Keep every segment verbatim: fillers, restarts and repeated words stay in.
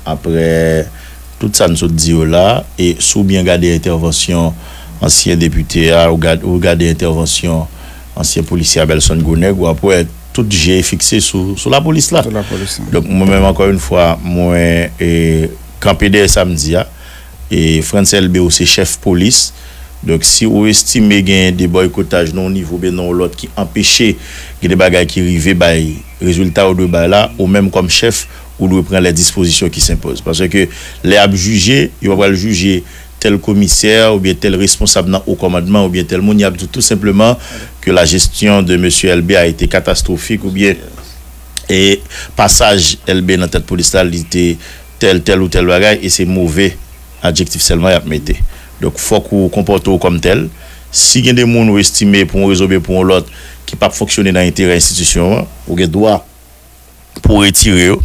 Apre tout sa n sot di yo la, e si w byen gade entèvansyon ansyen depite a, ou gad, ou gade entèvansyon ansyen polisye a, Belson Gronèg, w ap wè tout je fikse sou, sou lapolis la. Sou lapolis la. Donk, mwen menm, ankò yon fwa, mwen e, kanpe dèyè sa m di a. E Frantz Elbé, ou se chèf polis. Donk, si ou estime gen de bòykotaj nan yon nivo oubyen nan yon lòt ki anpeche gen de bagay ki rive bay rezilta ou dwe bay la, ou menm kòm chèf, ou dwe pran les dispositions qui s'imposent. Paske lè y ap jije, yo pa pral jije tèl komisè oubyen tèl responsab nan o kòmandman oubyen tèl moun, y ap di tou senpleman que la gestion de Monsieur Elbé a été catastrophique oubyen e pasaj Elbé nan tèt polis la, li te tèl, tèl ou tèl bagay, e se move adjektif sèlman y ap mete. Donk, fòk ou konpòte w kòm tèl. Si gen de moun ou estime pou yon rezon oubyen pou yon lòt ki p ap fonksyone nan enterè enstitisyon an, ou gen dwa pou w retire yo.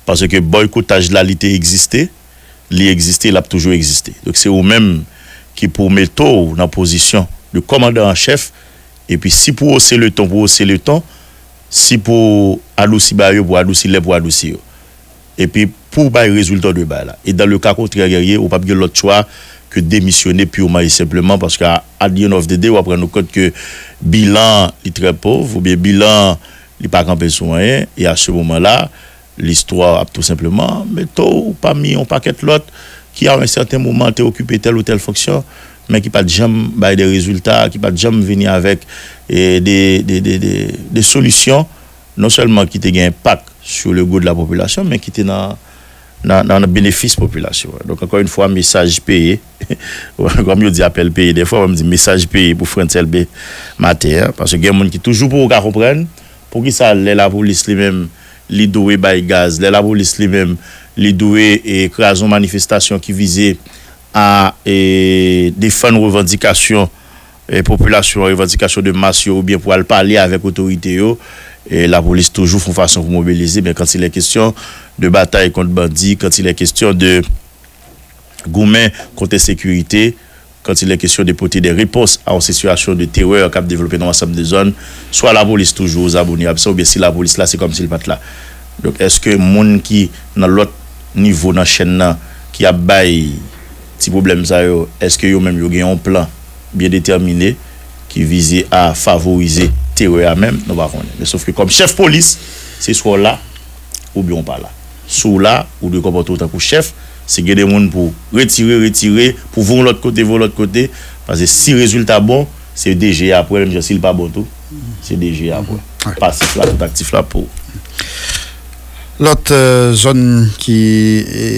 Paske bòykotaj la, li te egziste, li egziste, l ap toujou egziste. Donk, se ou menm ki pou mete w nan pozisyon de kòmandan an chèf, epi si pou w ose le ton, pou w ose le ton, si pou w adousi bagay yo, pou w adousi lè pou w adousi yo. Epi pou w bay rezilta w dwe bay la. E dans le cas contraire, Guerrier, ou p ap gen lòt chwa ke demisyone purman e senpleman, paske à, at the end of the day, w ap rann ou kont ke bilan an, li trè pòv, oubyen bilan an, li pa kanpe sou anyen, e à ce moment-là, listwa ap tou senpleman mete w pami yon pakèt lòt ki, à un certain moment, te okipe tèl ou tèl fonksyon, men ki pa t janm bay de rezilta, ki pa t janm vini avèk e, de, de, de, de, de solisyon, non sèlman ki te gen enpak sur le goût de la population, men ki te nan, nan, nan, nan benefis popilasyon an. Donk, ankò yon fwa, mesaj peye. Kòm yo di, apèl peye. Dèfwa, mwen, m di, mesaj peye pou Frantz Elbé maten an. Paske gen moun ki toujou poko ka konprann poukisa lè lapolis li menm, li dwe bay gaz, lè lapolis li menm, li dwe e, kraze yon manifestasyon ki vize a e, defann revandikasyon e, popilasyon an, revandikasyon de mas yo, oubyen pou al pale avèk otorite yo, e, lapolis toujou fè yon fason pou mobilize, men quand il est question de batay kont bandi, quand il est question de goumen kont ensekirite, quand il est question de pote de repons a yon sitiyasyon de terè k ap devlope nan yon ansanm de zòn, swa lapolis toujou aux abonnés absents, oubyen si lapolis la, se kòmsi l pa t la. Donk, èske moun ki nan lòt nivo nan chèn nan, ki ap bay ti pwoblèm sa yo, èske yo menm yo gen yon plan byen detèmine ki vize a favorize terè a menm? Nou pa konnen. Men sòf ke kòm chèf polis, se swa w la oubyen w pa la. Si w la, ou dwe konpòte w tankou chèf. Si gen de moun pou retire, retire, pou voye yon lòt kote, voye yon lòt kote. Paske si rezilta bon, se D G a pran, menm jan si l pa bon tou, se D G a pran. Pasif la, tout aktif la pou. Lòt e, zòn ki e,